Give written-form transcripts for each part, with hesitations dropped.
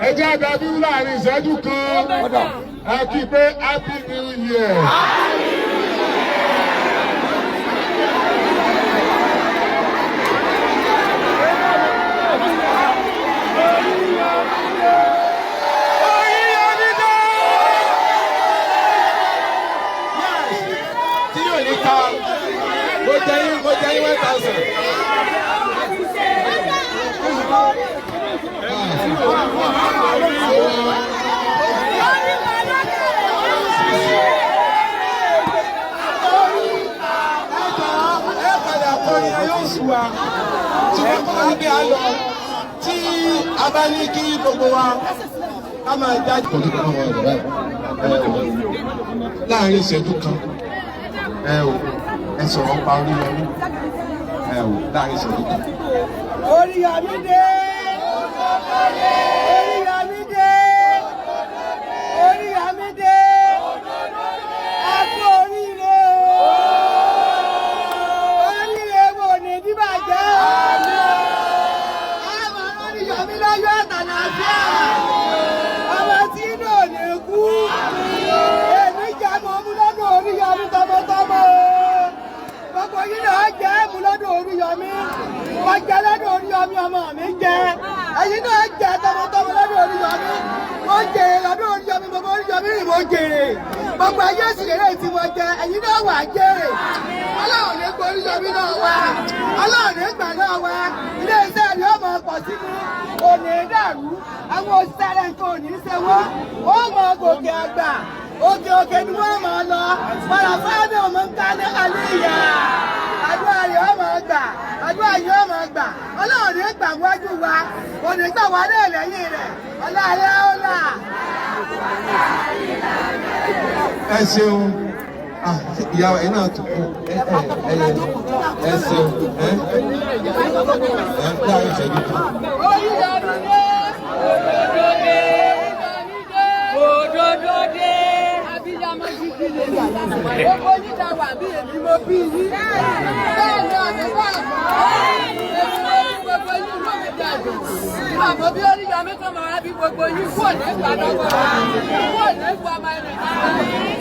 Ẹ jẹ́ àdàbí láàrin ìṣẹ́jú kan. Ẹ kí pé Happy New Year. Tí yóò ní ká, mo jẹ yín 1,000. Ẹ padà kọrin ẹ yóò sùn wa, ṣùgbọ́n kọ́ ní bí a lọ tí a bá ní kí gbogbo wa ká máa jáde. Kò tó kọ́ ọmọ rẹ̀ báyìí. Láàrin ìṣẹ́jú kan, ẹ ò ẹ sọ̀rọ̀ pa Oríyọmí, ẹ ò láàrin ìṣẹ́jú kan. Oríyọmí dé! Oríyọmí dé! Oríyọmí dé! Ẹ kú oríire o! Oríire wo ní bíbàjẹ́ o? Ẹ máa Oríyọmí láyọ̀ àtàlàáfíà! Ọmọ tí inú ò ní kú! Èmi jẹ́ mọ́ mú lọ́dọ̀ Oríyọmí tọmọtọmọ o! Gbogbo yín náà jẹ́ mú lọ́dọ̀ Oríyọmí. Wọ́n jẹ́ lọ́dọ̀ Oríyọmí, ọmọ mi jẹ́. Ẹ̀yin náà jẹ́ tọmọtọmọ lọ́dọ̀ Oríyọmí. Wọ́n jèrè lọ́dọ̀ Oríyọmí, gbogbo Oríyọmí rìn mo jèrè. Gbogbo ayé sì lérè tí mo jẹ, ẹ̀yin náà wà jèrè. Ọlọ́run ní gbọ́ Oríyọmí náà wá. Ọlọ́run ní gbà náà wá. Ilé iṣẹ́ rẹ̀ ó máa pọ̀ sí mi. Kò ní dàrú. Àwọn òṣìṣẹ́ rẹ̀ nǹkan ò ní ṣe wọ́n. Ó máa gòkè àgbà. Òkè òkè ni wọ́n máa lọ. Padà fáwọn ọmọ ń ká ní àlíyà. Àdúrà rẹ̀ ó máa gbà. Àdúrà yìí ó máa gbà. Ọlọ́run ní gbà wájú wa. Kò ní gbà wá náà lẹ́yìn rẹ̀. Ọlá ayé ó là. Ẹ ṣeun. Ah, ìyá ẹ náà tó kú. Ẹ ẹ ẹ ẹ ṣeun. Ẹ ẹ láàrin ìṣẹ́jú kan. Oríyọmí dé! Òdodo dé! Òdodo dé! Abiyamọ gidi lè wà. Gbogbo yín ta wà bí èmi mo bí yín. Bẹ́ẹ̀ ni ọ̀dẹ̀ bá kọ́. Èmi mo bí gbogbo yín inú mi dàdùn. Àmọ́ bí Oríyọmí tó máa wá bí gbogbo yín kúrò ní ìgbà lọ́wọ́ wa. Kúrò ní ìgbà máa rìn kára.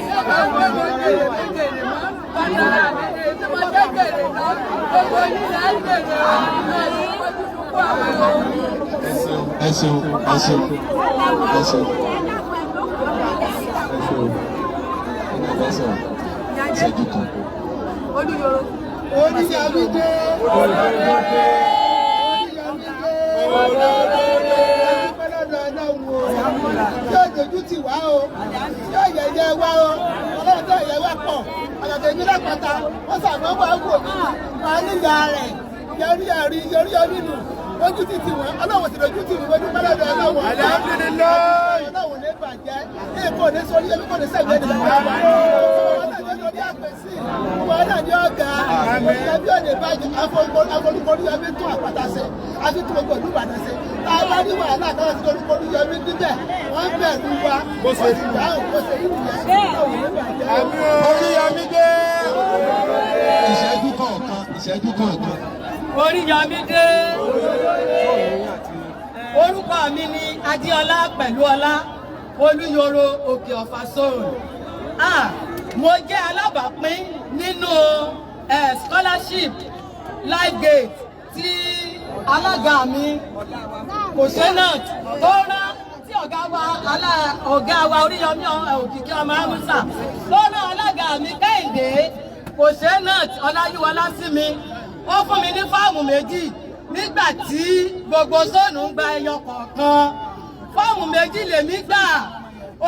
Ṣé bá ń gbé mo jèrè mi jèrè mọ́? Bàtàrà mi lè tí mo jẹ́ jèrè lọ. Gbogbo yín là ń jèrè o. Ẹ̀ ní fojú sunkún àwọn o. Ẹ ṣeun, ẹ ṣeun, ẹ ṣeun, ẹ ṣeun, ẹ ṣeun. Ẹ náà fẹ́ sọ̀rọ̀ ìṣẹ́jú kan. Oríyọmí dé! Oríyọmí dé! Adúpẹ́ lọ́dọ̀ Ọlọ́run o. Yóò dojú tì wá o. Yóò yẹ̀yẹ́ wá o. Ọlọ́run tó yẹ wá pọ̀. Àgàgà èmi lápáta, wọ́n sàmọ́ wá wò mí. Wọ́n á níyà rẹ̀. Yọrí yọrí yọrí yọrí nù. Ojú ti tì wọ́n. Ọlọ́run sì dojú tì mí. Mo dúpẹ́ lọ́dọ̀ Ọlọ́run. Alhamdulilayi. Ọlọ́run ní bàjẹ́. Ní kò ní sórí ẹbí kò ní sẹ́gbẹ́ ní bàbá wa. Ọlọ́run náà ní orí àpèsè. Wọn náà ní ọ̀gá. Ẹbí ò ní bàjẹ́. Àforúkọrí yọmí tún àpáta ṣe. Àfi tún gbogbo ìlú Ìbàdàn ṣe. Tá a bá ní wàhálà kan àti orúkọrí yọmí níbẹ̀. Wọ́n bẹ̀rù wa. Bó ṣe dáhùn bó ṣe rí nìyẹn. Ọlọ́run ní bàjẹ́. Oríyọmí dé. Ìṣẹ́jú kọ̀ọ̀kan, ìṣẹ́jú kọ̀ọ̀kan. Oríyọmí dé. Orúkọ mi ni Adéọlá Pẹ̀lúọlá Olúyọ̀rọ̀ Òkè Ọ̀fà Zone. Ah, mo jẹ́ alábàápín nínú scholarship Lifegate tí alága mi Kòsẹ́nàt tó rán tí ọ̀gá wa ọ̀gá wa Oríyọmí Òkìkí ọmọ Amúsà tó rán alága mi Kẹ́hìndé Kòsẹ́nàt Ọláyíwọlá sí mi. Ó fún mi ní fọ́ọ̀mù méjì nígbà tí gbogbo zone ń gba ẹyọ kọ̀ọ̀kan. Fọ́ọ̀mù méjì lèmi gbà.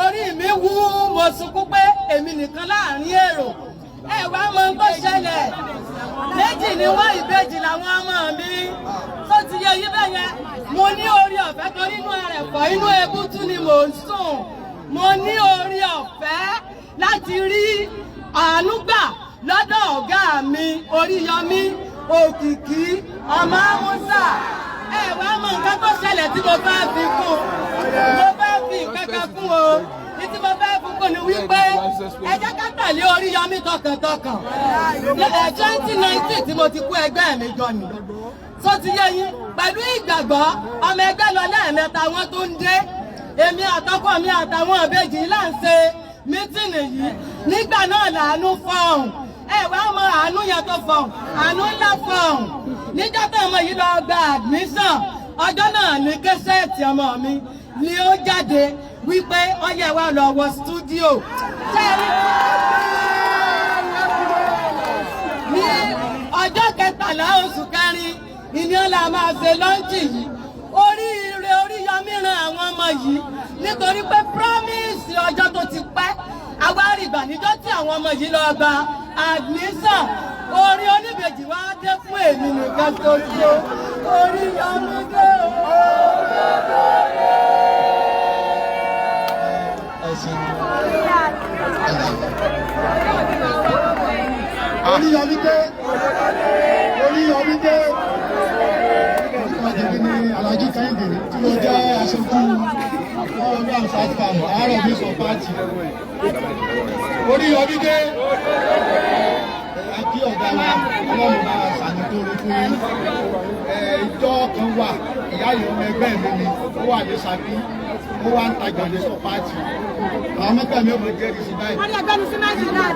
Orí mi wú, mo sunkún pé èmi nìkan láàrin èrò. Ẹ wá mọ ohun tó ṣẹlẹ̀. Méjì ni wọ́n, ìbejì làwọn ọmọ mi. Tó ti yẹ yí bẹ́ẹ̀ yẹn, mo ní orí ọ̀fẹ́ torí inú ẹrẹ̀fọ̀ inú ebútú ni mò ń sùn. Mo ní orí ọ̀fẹ́ láti rí àánú gbà lọ́dọ̀ ọ̀gá mi Oríyọmí Òkìkí ọmọ Amúsà. Ẹ wá mọ nǹkan tó ṣẹlẹ̀ tí mo fẹ́ fi kún. Mo fẹ́ fi nǹkan kan kún o. Ní tí mo fẹ́ fi kún ni wípé ẹ jẹ́ ká tẹ̀lé Oríyọmí tọkàntọkàn. 2019 tí mo ti kó ẹgbẹ́ mi jọ nì tó ti yé yín pẹ̀lú ìgbàgbọ́ ọmọ ẹgbẹ́ lọ lẹ́ẹ̀mẹ́ta wọ́n tó ń dé. Èmi àtọkọ mi àtàwọn ìbejì là ń ṣe meeting yìí. Nígbà náà làánú fọhùn. Ẹ wá mọ àánú yẹn tó fọhùn, àánú ńlá fọhùn. Níjọ́ tó ọmọ yìí lọ gba admission, ọjọ́ náà ní cassette ọmọ mi ni ó jáde wípé ó yẹ wá lọ wọ studio. Ní ọjọ́ 13 oṣù kẹrin ìní ọ̀la máa ṣe launch yìí. Oríire Oríyọmí ran àwọn ọmọ yìí nítorí pé promise ọjọ́ tó ti pẹ́ àwárí ìgbà níjọ́ tí àwọn ọmọ yìí lọ gba admission. Orin oníbejì wá dé fún èmi nìkan ṣoṣo. Oríyọmí dé o. Ẹ ṣeun. Oríyọmí dé. Oríyọmí dé. Orúkọ tèmi ni Alhaji Kẹ́hìndé tí mo jẹ́ aṣojú ọlọ́run Amsat Farm àárọ̀ mi sọ pàtì. Oríyọmí dé. A kí ọ̀gá wa ọlọ́run bá ṣàmì tó rí fún yín. Ìjọ kan wà, ìyá yìí ọmọ ẹgbẹ́ mi ni, ó wà ní Ṣakí, ó wá ń tajà ní sọ pàtì. Àwọn mẹ́ta mi ò mọ jẹ́rìí sí báyìí.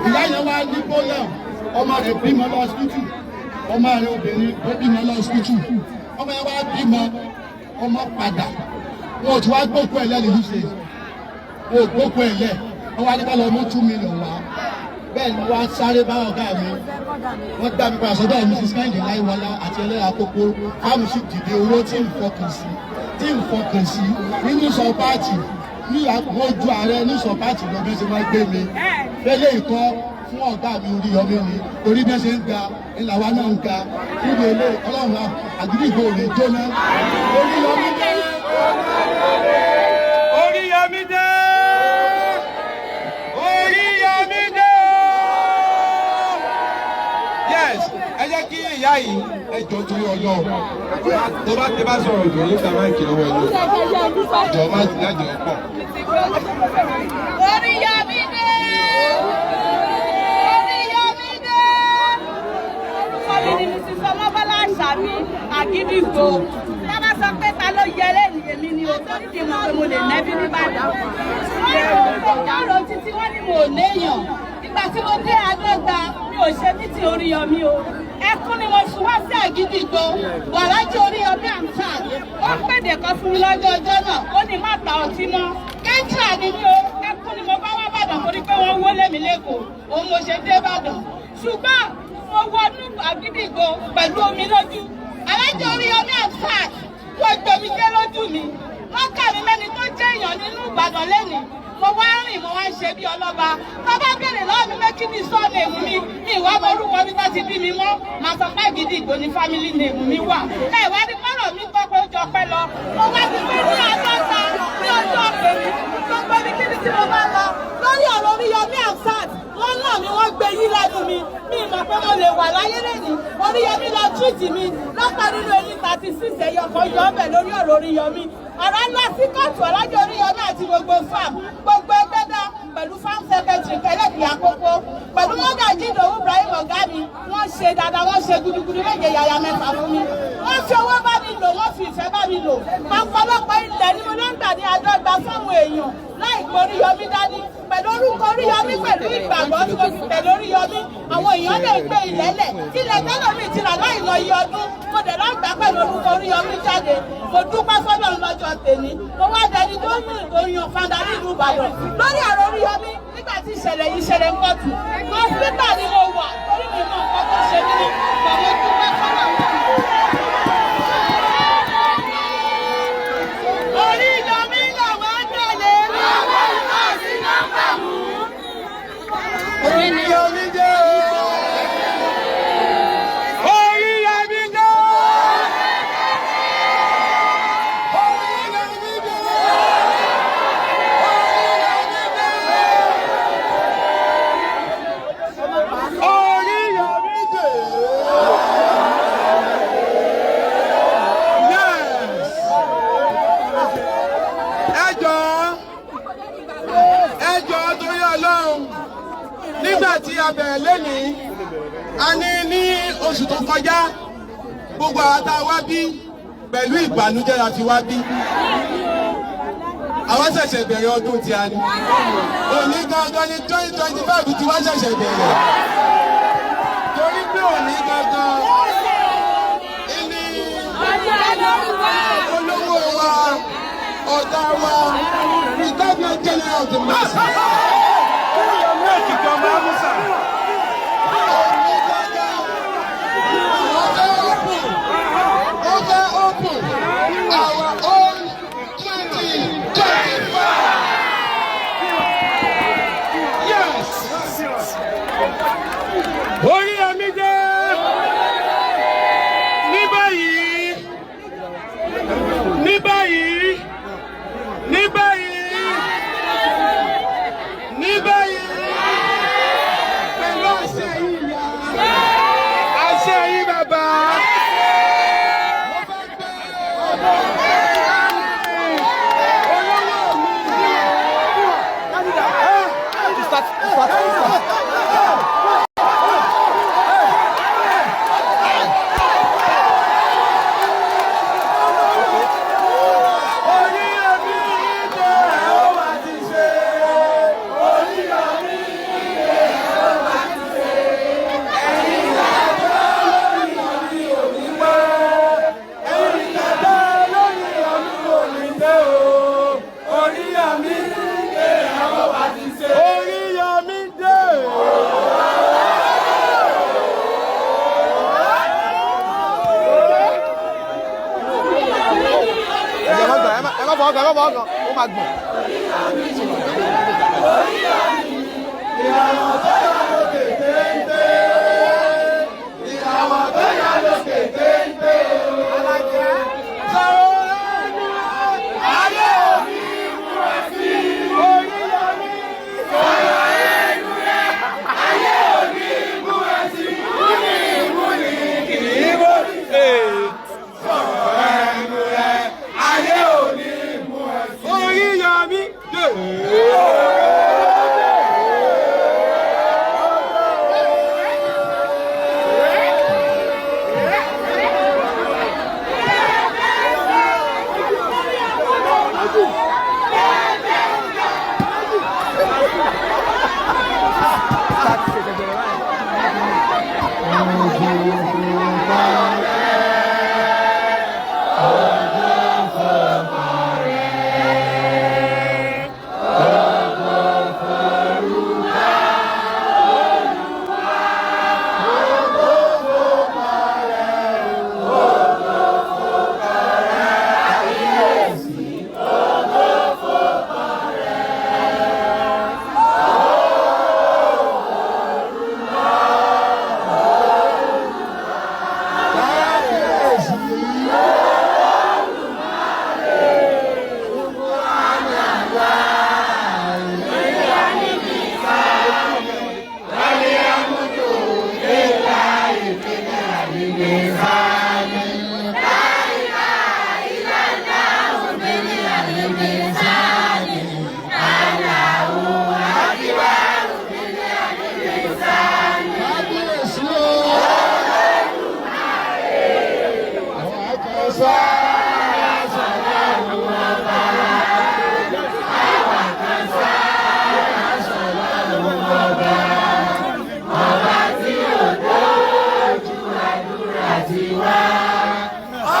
Ìyá yẹn wá ní bóyá ọmọ rẹ̀ bímọ lọ hospital, ọmọ rẹ̀ obìnrin ó bímọ lọ hospital, ọmọ yẹn wá bímọ, ọmọ padà, wọn ò tí wá gbókù ẹ̀ lẹ́nu yìí ṣe, wọn ò gbókù ẹ̀ lẹ̀, wọn wá ní ká lọ mú 2 million wá. Bẹ́ẹ̀ ni wọ́n á sáré bá ọ̀gá mi, wọ́n gbá mi padà sọ́dọ̀ Mrs. Kẹ́hìndé Láìwọlá àti ẹlẹ́yà kókó. Fáàmù sì dìde owó tí ń fọkàn sí nínú sọ pàtì ní ojú ààrẹ ní sọ pàtì lọ bí ó ṣe máa gbé mi. Lélẹ̀ ìkọ́ fún ọ̀gá mi Oríyọmí ni, torí bí wọ́n ṣe ń ga ńlá wa náà ń ga. Níbi ilé ọlọ́run àgídìgbò ò lè jóná. Oríyọmí dé. Oríyọmí dé. Oríyọmí dé. Yes, ẹ jẹ́ kí ìyá yìí ẹ jọ torí Ọlọ́run. Tó bá ti bá sọ̀rọ̀ jù ní ìgbà máìkì lọ́wọ́ ẹ̀ lọ. Jọ má ti lájọ pọ̀. Oríyọmí dé. Oríyọmí dé. Orúkọ mi ni Mrs. Ọmọbọ́lá Àṣàbí Àgídìgbò. Tá bá sọ pé ta ló yẹ lẹ́nu èmi ni o, torí kí n mọ̀ pé mo lè nẹ́bí nìbàdàn. Wọ́n ní mo dárò títí wọ́n ní mo léèyàn. Ìgbà tí mo dé Àádọ́ta, mi ò ṣe mí ti Oríyọmí o. Ẹkún ni mo sùn wá sí Àgídìgbò. Bọ̀lájí Oríyọmí Amsat. Ó pèdè kan fún mi lọ́jọ́ ọjọ́ náà. Ó ní má ta ọtí mọ́. Kẹ́ńtà ni mí o. Ẹkún ni mo bá wá Bàdàn torí pé wọ́n wọlé mi lẹ́kọ̀ọ́. Òun mo ṣe dé Bàdàn. Ṣùgbọ́n mo wọnú Àgídìgbò pẹ̀lú omi lójú. Alájọ Oríyọmí Amsat wọ́n gbomi jẹ́ lójú mi. Wọ́n kà mí mẹ́ni tó jẹ́ èèyàn nínú Ìbàdàn lẹ́nìí. Mo wá rìn, mo wá ń ṣe bí ọlọ́ba. Bàbá béèrè lọ́wọ́ mi pé kí ni sọ́ọ̀nù èmú mi. Mi ìwà mọ orúkọ mi tó ti bí mi mọ́. Màá sọ pé Àgídìgbò ni family name mi wà. Ẹ wá ní kọ́rọ̀ mi gbọ́ pé ó jọ pẹ́ lọ. Mo wá ti pé ní Àádọ́ta ní ọjọ́ pèmí. Gbogbo ibi kíbi tí mo bá lọ. Lórí ọ̀rọ̀ Oríyọmí Amsat, wọ́n náà mi wọ́n gbé yí lẹ́nu mi. Mi mọ̀ pé mo lè wà láyé lẹ́nu. Oríyọmí lọ túìtì mi lọ́pàá nínú eyín 36 ẹyọ kan yọ ọ́bẹ̀ lórí ọ̀rọ̀ Oríyọmí. Ọ̀rọ̀ ńlá sí kóòtù Alájọ Oríyọmí àti gbogbo farm, gbogbo ẹgbẹ́dá pẹ̀lú farm secretary kẹlẹ́kì àkókò pẹ̀lú mọ́gàjí Ìdòwú Ibrahim ọ̀gá mi. Wọ́n ṣe dáadáa, wọ́n ṣe gudugudu méje yàyà mẹ́fà fún mi. Wọ́n fi owó bá mi lò, wọ́n fi ìfẹ́ bá mi lò. Ọ̀pọ̀lọpọ̀ ilẹ̀ ni mo ló ń gbà ní Àádọ́gba fáwọn èèyàn láì gbọ́ Oríyọmí dání. Pẹ̀lú orúkọ Oríyọmí pẹ̀lú ìgbàgbọ́ tí mo fi tẹ̀lé Oríyọmí, àwọn èèyàn lè gbé ilẹ̀ lẹ̀. Ilẹ̀ tẹ́lẹ̀ mi ti rà láì lọ iye ọdún. Mo dẹ̀ lọ gbà pẹ̀lú orúkọ Oríyọmí jáde. Mo dúpẹ́ fọ́lọ́run lọ́jọ́ tèmi. Mo wá dẹni tó yún ìtòyún fanda nílùú Ìbàdàn. Lórí ọ̀rọ̀ Oríyọmí, nígbà tí ìṣẹ̀lẹ̀ yìí ṣẹlẹ̀ ń kọ́tù. Hospital ni mo wà torí mi mọ nǹkan tó ṣe mí ní. Mo dúpẹ́ fọ́lọ́run. Oríyọmí làwọn ń tẹ̀lé. Oríyọmí dé. Oríyọmí dé. Oríyọmí dé. Oríyọmí dé. Oríyọmí dé. Ọlọ́run, nígbà tí a bẹ̀rẹ̀ lénìí, a ní ní oṣù tó kọjá, gbogbo àwọn tá a wá bí pẹ̀lú ìbànújẹ́ la fi wá bí. Àwọn ṣẹ̀ṣẹ̀ bẹ̀rẹ̀ ọdún tí a ní. Òní gangan ni 2025 tí wá ṣẹ̀ṣẹ̀ bẹ̀rẹ̀. Torí pé òní gangan ní olówó wa, ọ̀gá wa, the governor general of the masses. Òní gangan, àwọn fẹ́ open, ó fẹ́ open our own 2025. Yes. Oríyọmí dé. Ní báyìí, ní báyìí, ní báyìí, ní báyìí, Pẹ̀lú àṣẹ yìí yá. Àṣẹ yìí bàbá. Mo fẹ́ gbé olówó mi. Start, start, start. Oríyọmí dé, ó wà ti ṣe. Oríyọmí dé, ó wà ti ṣe. Ẹ̀yin ìdájọ́ lórí ọmí ò ní pẹ́. Ẹ̀yin ìdájọ́ lórí ọmí ò ní pẹ́ o. Oríyọmí dé, ó wà ti ṣe. Oríyọmí dé. Ẹ má gbọ̀n, ẹ má fọwọ́ kàn, ẹ má fọwọ́ kàn, ó máa gbọ̀n. Ìràwọ̀ tó yà lókè téńté. Ìràwọ̀ tó yà lókè téńté. Sọ̀rọ̀ ẹnu ayé òní múra sí. Oríyọmí. Sọ̀rọ̀ ẹnu rẹ̀ ayé òní múra sí. Múni múni kì í bóni ṣe. Sọ̀rọ̀ ẹnu rẹ̀ ayé òní múra sí. Oríyọmí dé. Kábíyèsí o. Àwọn akẹ́sà sọ̀rọ̀ ọba. Àwọn akẹ́sà sọ̀rọ̀ ọba. Ọba tí ò dójú àdúrà ti wá.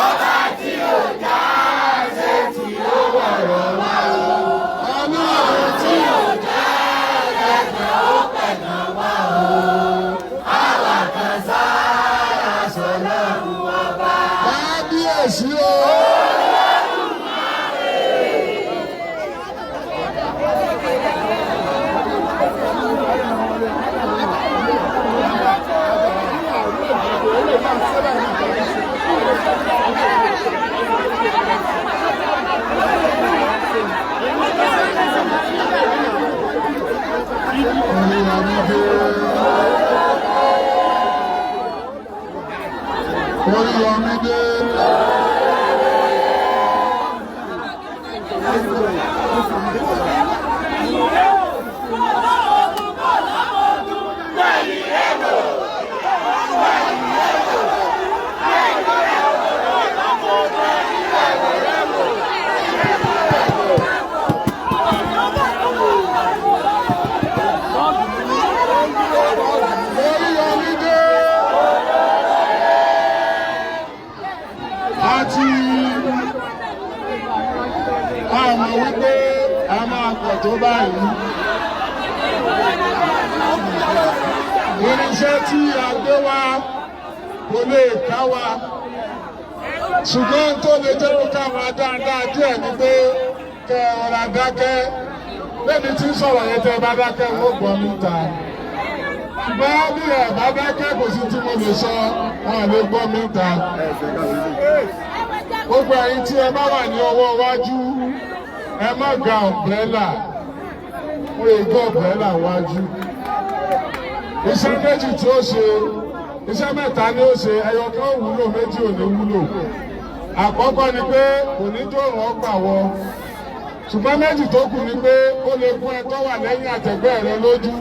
Ọba tí ò dá ṣe tí ó wọ̀rọ̀ wá o. Ọlọ́run tí ò dá ẹ̀gbọ́n ó pẹ̀gàn wá o. Kábíyèsí o. Oríyọmí dé. Oríyọmí dé. A mọ̀ wípé a máa pọ̀ tó báyìí. Irinṣẹ́ tí a gbé wá kò lè ká wa. Ṣùgbọ́n tó lè jẹ́ kó ká wa dáadáa díẹ̀ ni pé kẹ́ ẹ rọra dákẹ́. Lẹ́ni tí ń sọ̀rọ̀ yẹn tẹ́ ẹ bá dákẹ́ wọ́n gbọ́ mi ta. Ṣùgbọ́n bí ẹ bá dákẹ́ kò sí tí mo lè sọ, wọn lè gbọ́ mi ta. Gbogbo ẹ̀yin tí ẹ bá wà ní ọwọ́ iwájú, ẹ má gba umbrella. Wọ́n lè gbọ́ umbrella wájú. Iṣẹ́ méjì tí ó ṣe, iṣẹ́ mẹ́ta ni ó ṣe, ẹyọ kan wúlò, méjì ò ní wúlò. Àkọ́kọ́ ni pé kò ní dòrùn ọgbà wọ. Ṣùgbọ́n méjì tó kù ni pé ó lè gún ẹ tó wà lẹ́yìn àtẹ̀gbẹ́ rẹ lójú,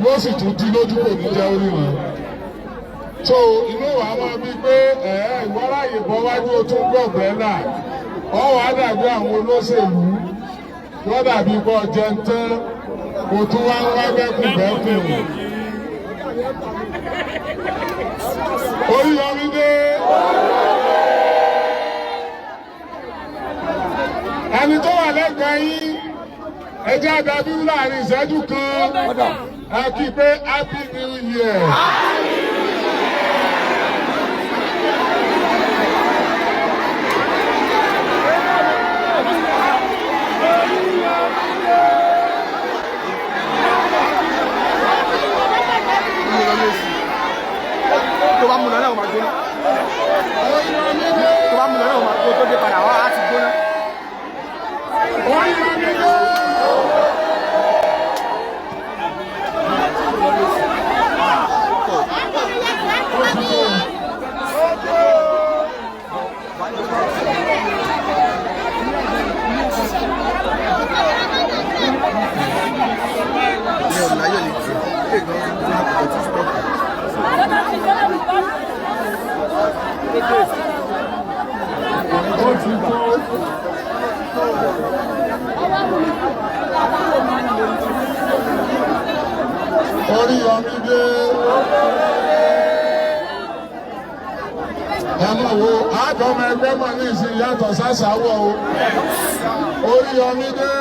yóò sì tún di lójú kò ní jẹ́ orí wọn. So inú wa máa bí pé ìwọ́ráyè bọ́ wájú o tún gbọ́ umbrella. Ọ wàá dàbí àwọn olóṣèlú, wọ́n dàbí kọ́ jẹun tán, kò tún wá ń wá bẹ́kùnbẹ́kùn. Oríyọmí dé. Ẹni tó wà lẹ́gbẹ̀ẹ́ yín, ẹ jẹ́ àdàbí láàrin ìṣẹ́jú kan. Ẹ kí pé Happy New Year. Tó bá mú lọ náà ó máa gbóná. Tó bá mú lọ náà ó máa gbóná tó dé padà wá á ti gbóná. Oríyọmí dé. Mi ò láyè lè tì í lè gan gbóná kò tí stop. Ó ti tó. Oríyọmí dé. Ẹ mọ̀ wo àádọ́mọ ẹgbẹ́ mọ̀ ní ìsìn yàtọ̀ sásàwọ̀ o. Oríyọmí dé.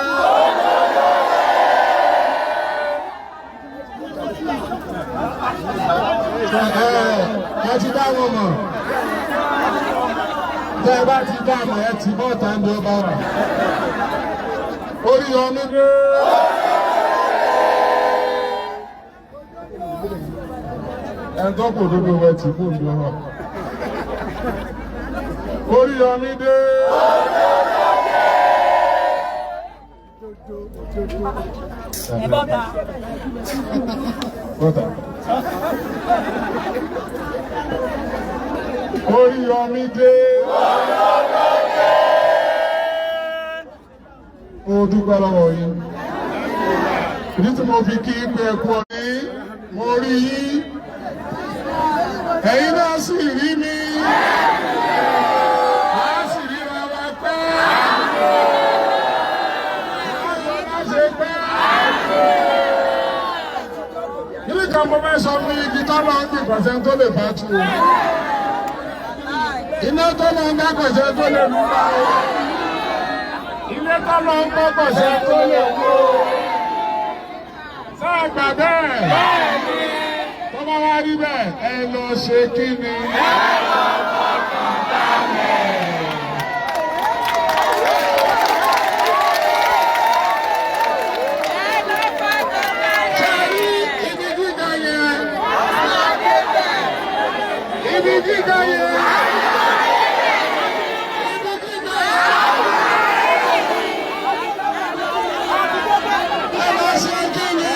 Ẹ ti dá wọn mọ̀. Tẹ́ ẹ bá ti dá mọ̀ ẹ ti bọ́ ta ní ọba wà. Oríyọmí dé. Ẹni tó kò dúdú wẹ tí kò ní ọwọ́. Oríyọmí dé. Ẹ bọ́ta. Bọ́tà. Oríyọmí dé. Mo dúpẹ́ lọ́wọ́ yín. Ìdí tí mo fi kí pé ẹ kú ọdún, mo rí yín. Ẹ̀yin náà sì rí mi. A sì ríra wa pẹ́. A sọ láṣẹ pẹ́. Kíni kan mo fẹ́ sọ fún igi tọ́lọ́ ń gbìn kọ̀sẹ́ tó lè bá tu o. Iná tọ́lọ́ ń dá kọ̀sẹ́ tó lè mú bá o. Ilé tọ́lọ́ ń kọ́ kọ̀sẹ́ tó lè wó o. Sáà gbà bẹ́ẹ̀. Tó bá wá rí bẹ́ẹ̀, ẹ lọ ṣe kí ni? Ẹ lọ fọkàn balẹ̀. Ṣé rí ibi gíga yẹn? Ibi gíga yẹn. Ibi gíga yẹn. Ẹ lọ ṣe kí ni?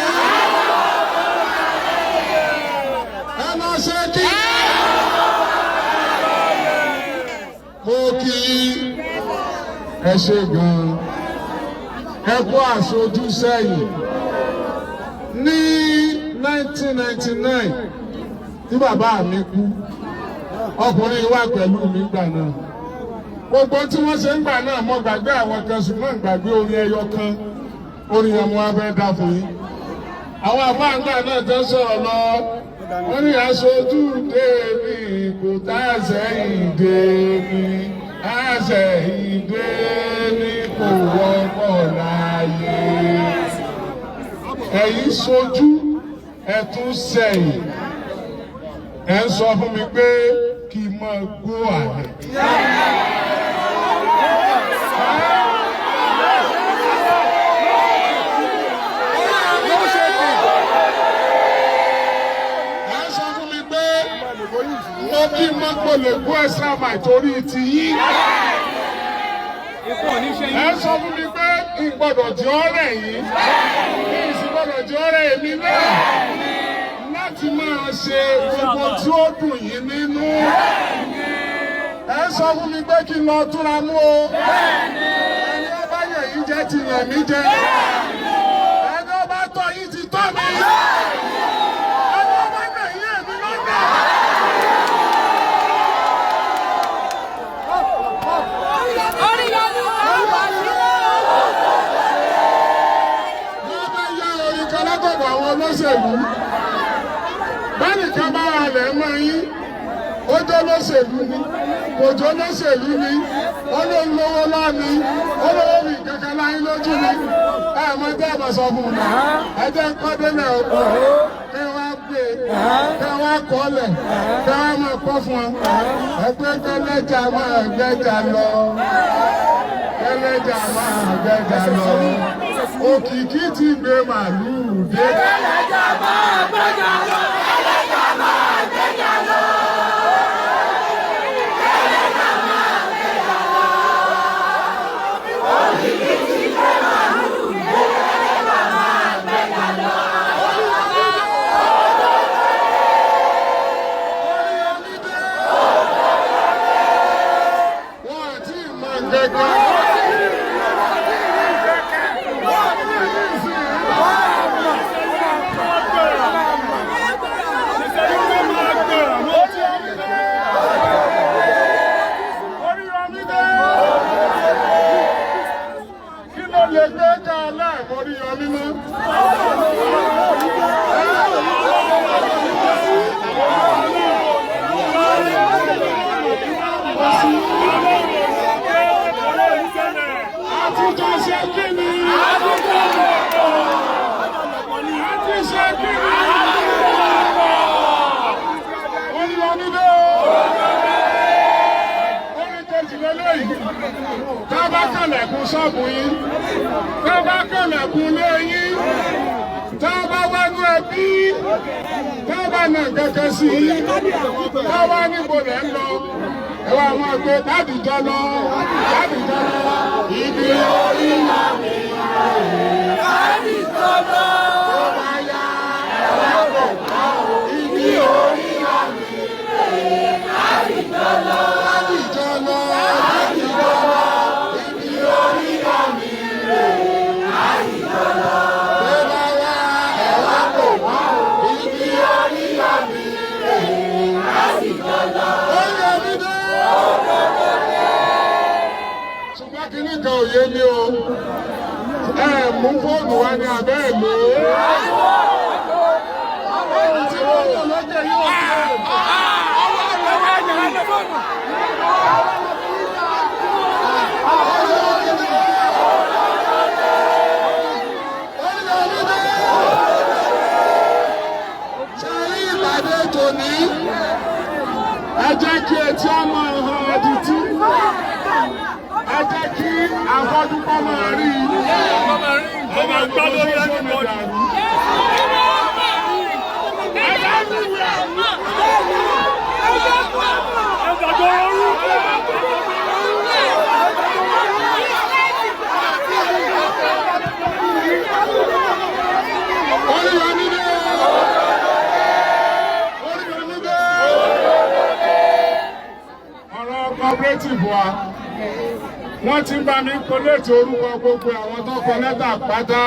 Ẹ lọ ṣe kí ni? Mo kí ẹ ṣe gan-an. Ẹ kú àṣojú sẹ́yìn. Ní 1999 tí bàbá mi kú, ọkùnrin wà pẹ̀lú mi gbà náà. Gbogbo tí wọ́n ṣe ń gbà náà mo gbàgbé àwọn kan ṣùgbọ́n gbàgbé orin ẹyọ kan. Orin yẹn mo wá fẹ́ dá fún yín. Àwọn àfáàgbà náà tẹ́ sọ̀rọ̀ lọ. Wọ́n ní aṣojú dèmi kò tá sẹ́yìn dèmi, àṣẹ̀yìn dèmi. Kò wọ́pọ̀ láàyè. Ẹ̀yin sojú ẹ̀ tún sẹ́yìn. Ẹ̀ ń sọ fún mi pé kí n máa gbó àlẹ́. Ẹ̀ ń sọ fún mi pé mo kí n máa gbọ́lẹ̀ gbó ẹ̀sán àmà ìtorí ti yín. Ẹ sọ fún mi pé n gbọ́dọ̀ jẹ́ ọ̀rẹ́ yìí, kí n sì gbọ́dọ̀ jẹ́ ọ̀rẹ́ èmi náà láti máa ṣe gbogbo tí ó dùn yín nínú. Ẹ sọ fún mi pé kí n lọ túra mú o. Ẹni ó bá yàn yín jẹ ti yàn mí jẹ. Ẹni ó bá tọ́ yín ti tọ́ mi. Ẹni ó bá nà yín èmi ló nà. Wọ́n bá yá orin kan látọ̀dọ̀ àwọn olóṣèlú. Bẹ́ẹ̀ni kan bá wà lẹ̀ mọ́ yín, ó jẹ́ olóṣèlú ni, kò jẹ́ olóṣèlú ni, ó ló ń lówó lọ́ni, ó lówó mi kankan láyé lójú ni. Ẹ mọ tẹ́ ẹ bá sọ fún un. Ẹ jẹ́ ń kọ́ délẹ̀ o. Kẹ́ wá gbé, kẹ́ wá kọ́lẹ̀, kẹ́ wá máa kọ́ fún ọ. Ẹ pé kẹ́lẹ́jà máa gbẹ́jà lọ. Kẹ́lẹ́jà máa gbẹ́jà lọ. Òkìkí ti gbé màlúù dé. Ẹlẹ́jà máa gbẹ́jà lọ. Ẹlẹ́jà máa gbẹ́jà lọ. Ẹlẹ́jà máa gbẹ́jà lọ. Òkìkí ti gbé màlúù dé. Ẹlẹ́jà máa gbẹ́jà lọ. Oríyọmí dé. Wọ́n àti ìmọ̀ gẹ́gẹ́. Wọ́n àti ìsìn. Oríyọmí dé. Oríyọmí dé. Kí ló lè gbé ká aláìmọ̀ Oríyọmí mọ́? Àtijọ́ ṣe kí ni? Àti ṣe kí ni? Oríyọmí dé o. Orin kejì lélẹ́yìí. Tá a bá kànlẹ̀kùn ṣọ́ọ̀bù yín, tá a bá kànlẹ̀kùn ilé yín, tá a bá wánú ẹbí, tá a bá nà kankan sí yín, tá a bá níbo lẹ̀ ń lọ. Ẹ wá máa gbé ládìjọ́ lọ, ládìjọ́ lọ, ibi orí mi. Àdìsọ́ lọ. Tó bá yá, ẹ wá bọ̀ wá o, ibi orí mi. Àdìsọ́ lọ. Ládìjọ́ lọ, ládìjọ́ lọ, ibi orí mi. Àdìsọ́ lọ. Tó bá yá, ẹ wá bọ̀ wá o, ibi orí mi. Àdìsọ́ lọ. Oríyọmí dé. Ṣùgbọ́n kínní kan ò yé mi o. Ẹ mú fóònù wa ní abẹ́ ẹ̀ lò ó. Fóònù tí wọ́n lò lọ́jọ́ yóò tó. Oríyọmí dé. Ṣé rí ìpàdé tòní? Ẹ jẹ́ kí etí ọmọ ọ̀hún ọdítí. Ẹ jẹ́ kí afọ́jú kọ́ máa rí i. Ọmọ gbọ́ lórí everybody. Ẹ̀dàgbọ́ orú. Oríyọmí dé. Oríyọmí dé. Ọ̀rọ̀ cooperative wa, wọ́n ti ń bá mi kọ́lẹ́tì orúkọ gbogbo àwọn tó kọ lẹ́tà pátá.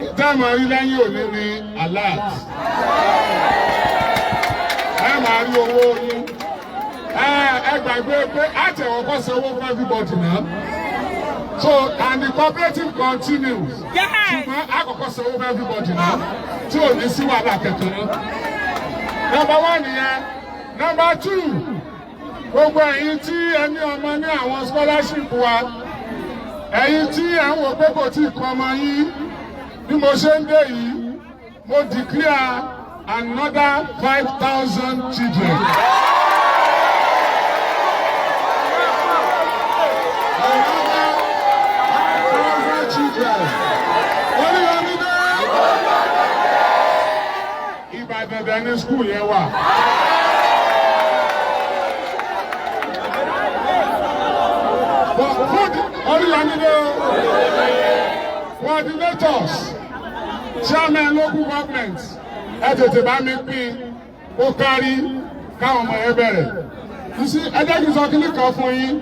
Ìtààmú rí lẹ́yìn òní ni alert. Ẹ máa rí owó yín. Ẹ gbàgbé pé àtẹ̀wọ́kọ́ sanwó fún everybody náà. So, and the cooperative continues. Ṣùgbọ́n àkọ́kọ́ sanwó fún everybody náà tí ò ní sí wàhálà kankan náà. Number one nìyẹn. Number two, gbogbo ẹ̀yin tí ẹ ní ọmọ ní àwọn scholarship wa, Ẹ̀yin tí ẹ̀ ń wò pé kò tí ì kan ọmọ yín, bí mo ṣe ń dé yìí, mo declare another 5,000 children. Another 5,000 children. Oríyọmí dé. Ìbàdàn dẹ̀ ní school yẹn wà. But who Oríyọmí dé o. Coordinators, chairman local government, ẹ tètè bá mi pín ó kárí káwọn ọmọ yẹn bẹ̀rẹ̀. You see, ẹ jẹ́ kí n sọ kíní kan fún yín.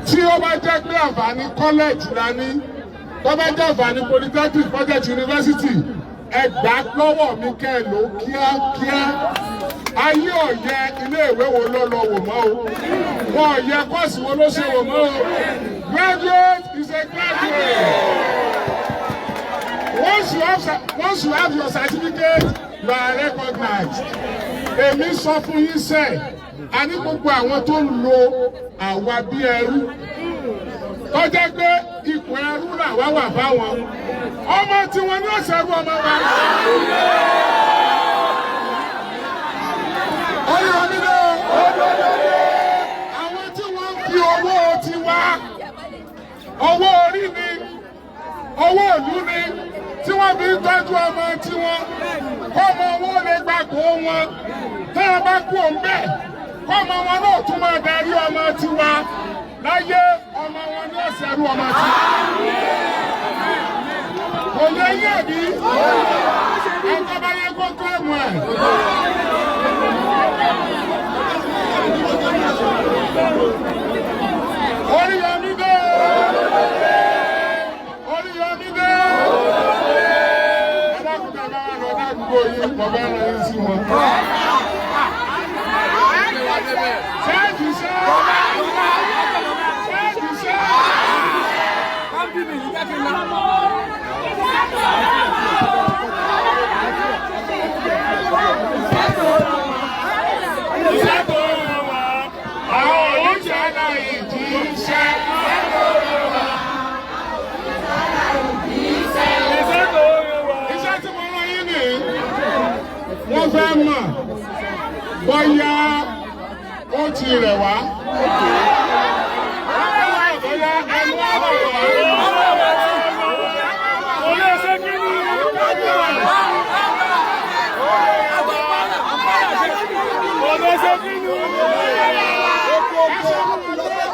Tí ó bá jẹ́ pé àǹfààní college la ní, tó bá jẹ́ àǹfààní polytechnic, budget university, ẹ gbà lọ́wọ́ mi kẹ́ ẹ lò kíákíá. Ayé ọ̀yẹ iléèwé wo ló lọ wò mọ́ o. Wọn ọ̀yẹ course wo ló ṣe wò mọ́ o. Graduate is a graduate. Once you have your certificate, you are recognized. Èmi sọ fún yín sẹ́, a ní gbogbo àwọn tó ń lo àwa bí ẹrú. Tó jẹ́ pé ipò ẹrú làwa wà fáwọn. Ọmọ tiwọn ní ọ̀sẹ̀ ẹrú ọmọ wa. Oríyọmí dé o. Àwọn tí wọ́n ń fi owó tiwa, owó orí ni, owó ìlú ni, tí wọ́n fi ń tọ́jú ọmọ tiwọn, kọ́mọ wọn lè gbàgbó wọn, tí wọ́n bá kú òun bẹ́ẹ̀, kọ́mọ wọn náà tún máa darí ọmọ tiwa láyé, ọmọ wọn ní ọ̀sẹ̀ ẹrú ọmọ tiwa. Kò lè yé mi, ẹ̀kọ́ bá yẹ kó tó ẹ̀mú ẹ̀. Oríyọmí dé! Oríyọmí dé! Ẹ dákun tẹ bá wà lọ dádúgbò yín, mo bá rán yín sí wọn. Ṣéèjì ṣe! Ṣéèjì ṣe! Iṣẹ́ tó rán wa, àwọn oníṣẹ́ náà ìdí iṣẹ́. Iṣẹ́ tó rán wa. Iṣẹ́ tí mo rán yín nìyí, wọ́n fẹ́ mọ̀ bóyá ó ti rẹ̀ wá. Bóyá ẹnu ọ̀rọ̀ wá. Kò lè ṣe kí ni. Kò lè ṣe kí ni.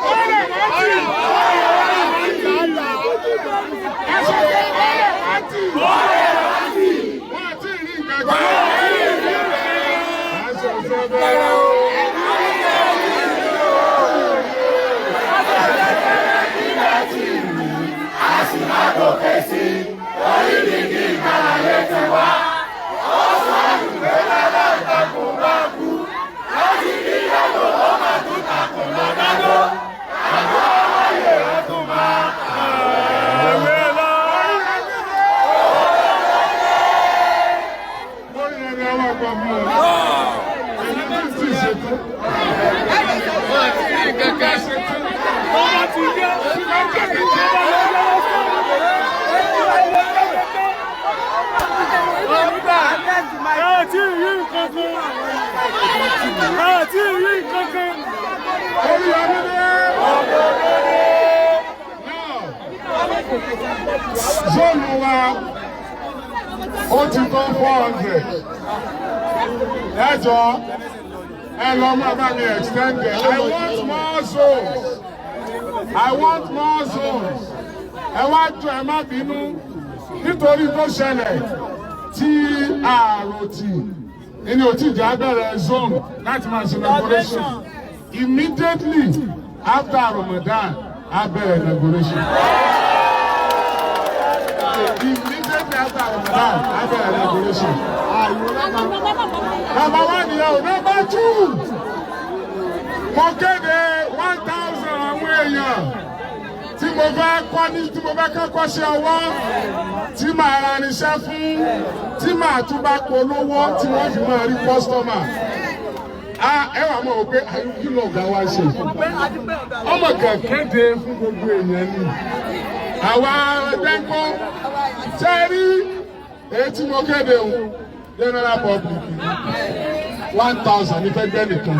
Ó rẹ̀ wá tì. Ẹ sọ pé ó rẹ̀ wá tì. Wọ́n àti rí nǹkan kan. Àṣẹ̀ṣẹ̀ bẹ̀rẹ̀ o. Ẹ̀wẹ̀ lọ. Lórí ẹni àwọn ọkọ̀ mú ọ. Èmi náà sì ṣètò. Ṣètò. Ọba ti yá. Ọba lọ lọ́wọ́ sọ́ọ̀rọ̀. Ẹ tí ì rí nǹkan kan. Ẹ tí ì rí nǹkan kan. Oríyọmí dé. Now, zone wa ó ti tó 400. Ẹ jọ ẹ lọ máa bá mi extend it. I want more zones. I want more zones. Ẹ wá jọ ẹ má bínú nítorí tó ṣẹlẹ̀ tí àròtì ní òtíjà bẹ̀rẹ̀ zone láti máa ṣe inauguration. Immediately after Ramadan, a bẹ̀rẹ̀ inauguration. Immediately after Ramadan, a bẹ̀rẹ̀ inauguration. Number one yẹn o, number two. Mo kéde 1,000 àwọn èèyàn tí mo fẹ́ kọ́ ní tí mo fẹ́ kẹ́kọ̀ọ́ sí ọwọ́, tí màá ra irinṣẹ́ fún, tí màá tún bá polówó tí wọ́n fi máa rí customer. Ẹ wà mọ̀ wò pé kí lọ̀gá wa ṣe. Ọmọ kan kéde fún gbogbo èèyàn ni. Àwa ẹgbẹ́ ń kọ́. Ṣé ẹ rí èyí tí mo kéde o? General public 1,000 ní fẹ́ gbẹ́ nìkan.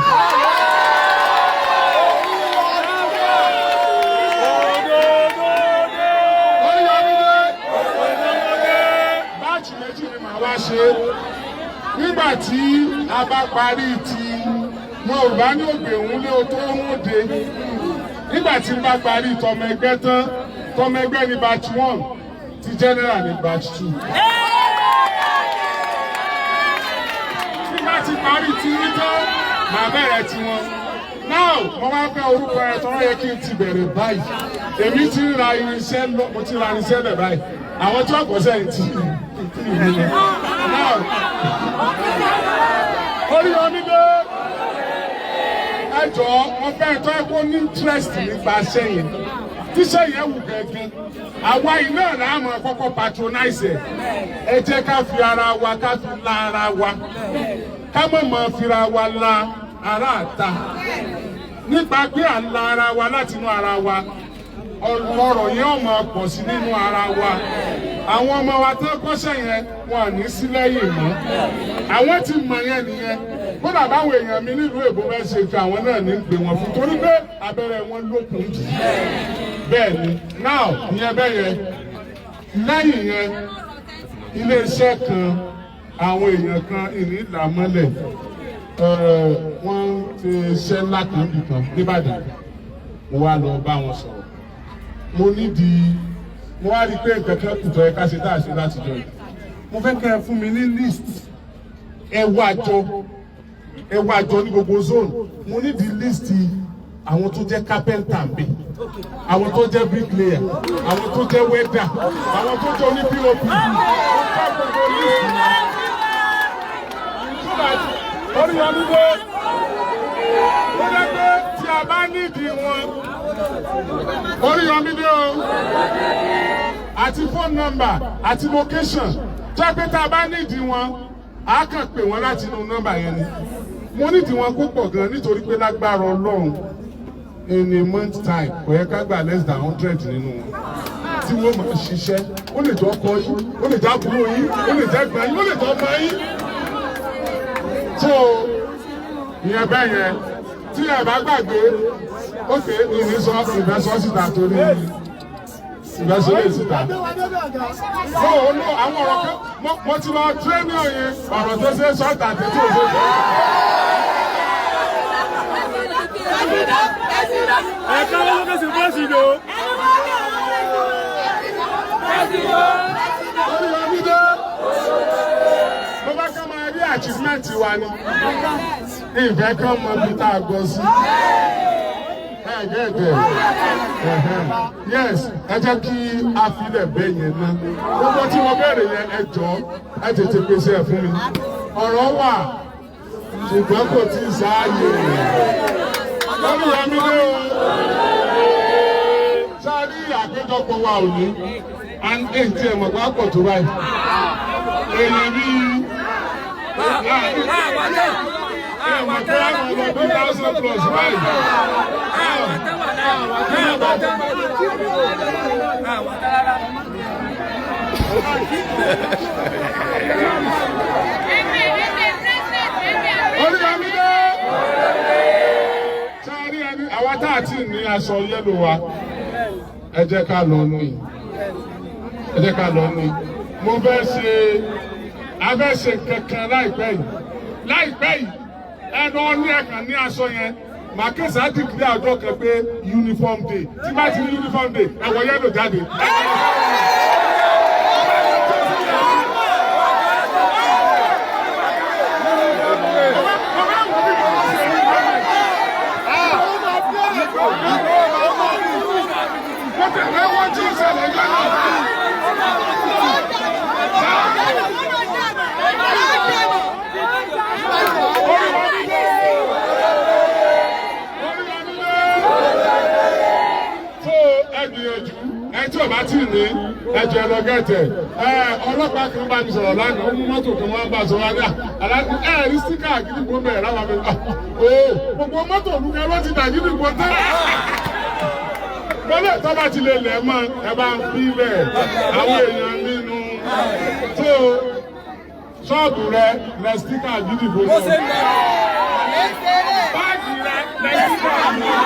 Batch méjì ni màá wá ṣe nígbà tí a bá parí ti Yorùbá ní ògbè òun lé o tó ń de. Nígbà tí n bá parí tọmọ ẹgbẹ́ tán, tọmọ ẹgbẹ́ ní batch 1, ti general ní batch 2. Tí bá ti parí ti yín tán, màá bẹ̀rẹ̀ tiwọn. Now, mo máa fẹ́ orúkọ ẹ̀ tọ́rọ yẹ kí n ti bẹ̀rẹ̀ báyìí. Èmi ti ń ra irinṣẹ́ lọ, mo ti ra irinṣẹ́ lẹ̀ báyìí. Àwọn tí wọ́n kọ́ sẹ́yìn ti ìlú. Now, Oríyọmí dé. Ẹ jọ̀ọ́, mo fẹ́ tọ́ ẹ kó ní interest nípa iṣẹ́ yẹn. Tíṣẹ́ yẹn wù gẹ́gẹ́. Àwa iná là á máa kọ́kọ́ patronize ẹ̀. Ẹ jẹ́ ká fi ara wa, ká fi la ara wa. Ká má máa fira wa la ara àta. Nípa pé à ń la ara wa láti inú ara wa, ọ̀rọ̀ yẹn ó máa pọ̀ sí nínú ara wa. Àwọn ọmọ wa tó kọ́ṣẹ́ yẹn wọn à ní sí lẹ́yìn mọ́. Àwọn ti mọ̀ yẹn nìyẹn. Kódà báwọn èèyàn mi nílùú èbó fẹ́ ṣe nǹkan, àwọn náà ní gbé wọn fún torí pé abẹ́rẹ́ wọn lókun jù. Bẹ́ẹ̀ ni, now ìyẹn bẹ́ẹ̀ yẹn. Lẹ́yìn yẹn, iléeṣẹ́ kan, àwọn èèyàn kan ìní ìlàmọ́lẹ̀, wọ́n ti ṣiṣẹ́ ńlá kan bìkan nìbàdàn. Mo wá lọ bá wọn sọ̀rọ̀. Mo nídìí, mo wá rí i pé nǹkan kan kù tó yẹ ká ṣe tá a ṣe láti jọ yìí. Mo fẹ́ kẹ́ ẹ fún mi ní list. Ẹ wá jọ, ẹ wá jọ ní gbogbo zone. Mo nídìí list àwọn tó jẹ́ carpenter ń bẹ, àwọn tó jẹ́ bricklayer, àwọn tó jẹ́ welder, àwọn tó jẹ́ oní POP. Mo fẹ́ gbogbo list yẹn. Oríyọmí dé. Ó dẹ́ pé tí a bá nídìí wọn. Oríyọmí dé o. Àti phone number àti location. Tó pé tá a bá nídìí wọn, a kàn pè wọ́n láti inú nọ́mbà yẹn ni. Mo nídìí wọn púpọ̀ gan nítorí pé lágbára Ọlọ́run, in a month time, kò yẹ ká gbà less than 100 nínú wọn tí wọ́n máa ṣiṣẹ́. Ó lè jẹ́ ọkọ yín, ó lè jẹ́ àbúrò yín, ó lè jẹ́ ẹ̀gbọ́n yín, ó lè jẹ́ ọmọ yín. So ìyẹn bẹ́ẹ̀ yẹn, tí ẹ bá gbàgbé, ókè ìní sọ ìfẹ́ sọ síta torí ìfẹ́ sọ lè síta. No, no, àwọn ọ̀rọ̀ kan mo ti lọ tírénì òye ọ̀rọ̀ tó ṣe sọ́ọ̀tà àti tí ò ṣe sọ. Ẹ̀ka ló fèsì fèsì lò. Oríyọmí dé. Mo bá kọ́ máa rí achievement wa ni. Ìfẹ́ kan mọ ibi tá a gbọ́ sí. Ẹ̀ẹ́dẹ̀ẹ̀dẹ̀. Yes, ẹ jẹ́ kí a filẹ̀ bẹ́ẹ̀ yẹn ná. Gbogbo tí mo bẹ̀rẹ̀ yẹn, ẹ jọ̀ọ́, ẹ tètè pèsè ẹ̀ fún mi. Ọ̀rọ̀ wà, ṣùgbọ́n kò tí ì sáàyè. Oríyọmí dé o. Sáré àpéjọpọ̀ wa ò ní. Èyí tí ẹ mọ̀ pé á pọ̀ tó báyìí. Èèyàn bíi ẹ mọ̀ pé á mọ̀ lọ 2,000 plus báyìí. Oríyọmí dé. Sáré ẹni àwa tá a ti ní aṣọ yellow wa, ẹ jẹ́ ká lọ ní. Ẹ jẹ́ ká lọ ní. Mo fẹ́ ṣe, a fẹ́ ṣe kankan láìpẹ́ yìí. Láìpẹ́ yìí, ẹnu ọní ẹ̀kan ní aṣọ yẹn. Màá kẹsà á dìgbì ọjọ́ kan pé uniform day. Tí bá ti ní uniform day, ẹ wọ yellow jáde. Mo tẹ̀lé wọ́n tí ó ṣẹlẹ̀ lọ́nà. Tó ẹ gbìyànjú, Ẹ tí ò bá tí ì ní, ẹjọ ẹ lọ get ẹ̀. Ẹ ọlọ́pàá kan bá mi sọ̀rọ̀ lánàá, ó mú mọ́tò kan wá bá sọ̀rọ̀ àná aláàbí. Ẹ rí sticker Àgídìgbò bẹ̀rẹ̀ láwọn mi. O gbogbo mọ́tò olùkẹ́ ló ti dà Àgídìgbò tẹ́ bọ́lẹ̀. Tó bá ti lè lẹ̀ mọ́, ẹ bá ń fi lẹ̀ àwọn èèyàn nínú tó ṣọ́ọ̀bù rẹ lẹ sticker Àgídìgbò sọ, báàgì rẹ lẹ sticker Àgídìgbò,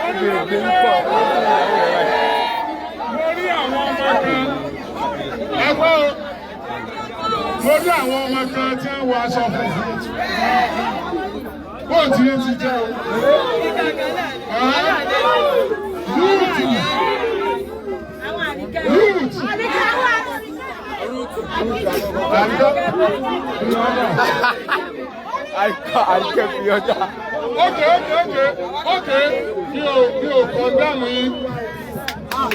báàgì rẹ lẹ sticker. Mo rí àwọn ọmọ kan, ẹgbẹ́ o, mo rí àwọn ọmọ kan tí ń wọ aṣọ funfun. Bóun tí yín ti jẹ́ o? Youth, youth, àríkẹ́. Àríkẹ́ fi ọjà. Ok, mi ò condemn yín.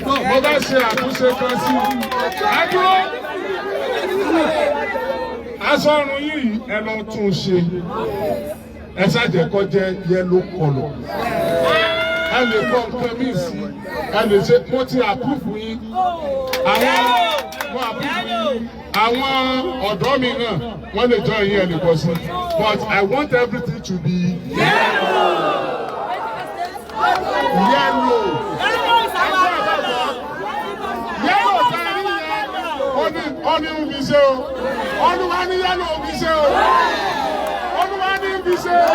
Mo bá ṣe àtúnṣe kan sí i. Ẹ dúró. Aṣọ ọrùn yìí, ẹ lọ tún un ṣe. Ẹ ṣàjẹ́ kó jẹ́ yellow colour. Ẹ lè kọ́ nǹkan míì sí, ẹ lè ṣe. Mo ti approve yín. Àwọn mo approve yín. Àwọn ọ̀dọ́ mi náà, wọ́n lè jọ yín, ẹ lè kọ́ sí, but I want everything to be yellow. Yellow yellow tá a rí yẹn, ó ní ń fi ṣe o. Olúwa ní yellow fi ṣe o. Olúwa ní fi ṣe o.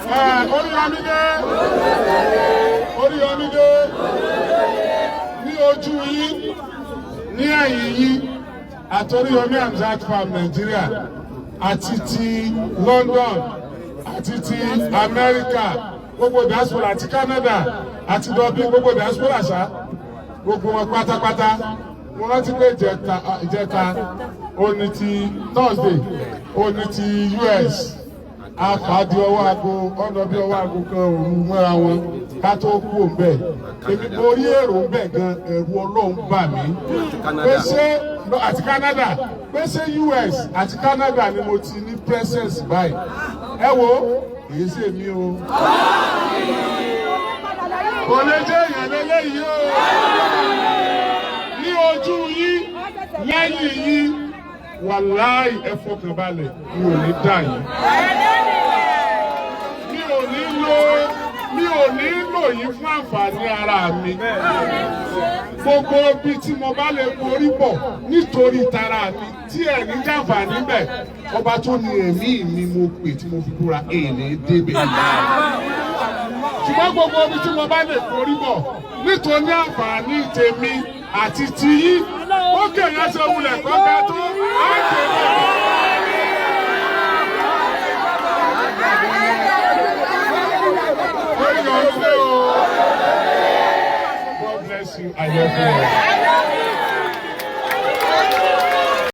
Ẹ Oríyọmídé, Oríyọmídé, ní ojú yín, ní ẹ̀yìn yín, àti Oríyọmí Hamzat Farm Nàìjíríà, àti ti London, àti ti Amẹ́ríkà, gbogbo diaspora, àti Canada, àti Dublin, gbogbo diaspora ṣá, gbogbo wọn pátápátá. Mo rántí pé ìjẹta òní ti Thursday, òní ti US, apàdé ọwọ́ aago ọ̀nà bí ọwọ́ aago 1 òru mọ́ra wọn ká tó kú òǹbẹ̀. Èmi mo rí èrò ń bẹ̀ gan, ẹ̀rù Ọlọ́run bà mí pé ṣé àti Canada, pé ṣé US àti Canada ni mo ti ní presence báyìí. Ẹ wo, kìí ṣe mí o, kò lè jẹ́ èèyàn lélẹ́yìí o. Ní ojú yín, lẹ́yìn yín, wàláì, ẹ fọkànbalẹ̀, mi ò ní dà yín. Mi ò ní lò yín fún àǹfààní ara mi. Gbogbo ibi tí mo bá lè borí bọ̀ nítorí tara mi tí ẹ̀ ní jàǹfààní bẹ̀, ọba tó ní ẹ̀mí mi mo pè tí mo fi búra, èèní débẹ̀. Ṣùgbọ́n gbogbo ibi tí mo bá lè borí bọ̀ nítorí àǹfààní tèmi àti tiyín, ó kèèyàn ṣe wulẹ̀ kọ́ka tó á débẹ̀. Ó yọ ọ́ pé o. God bless you. I love you.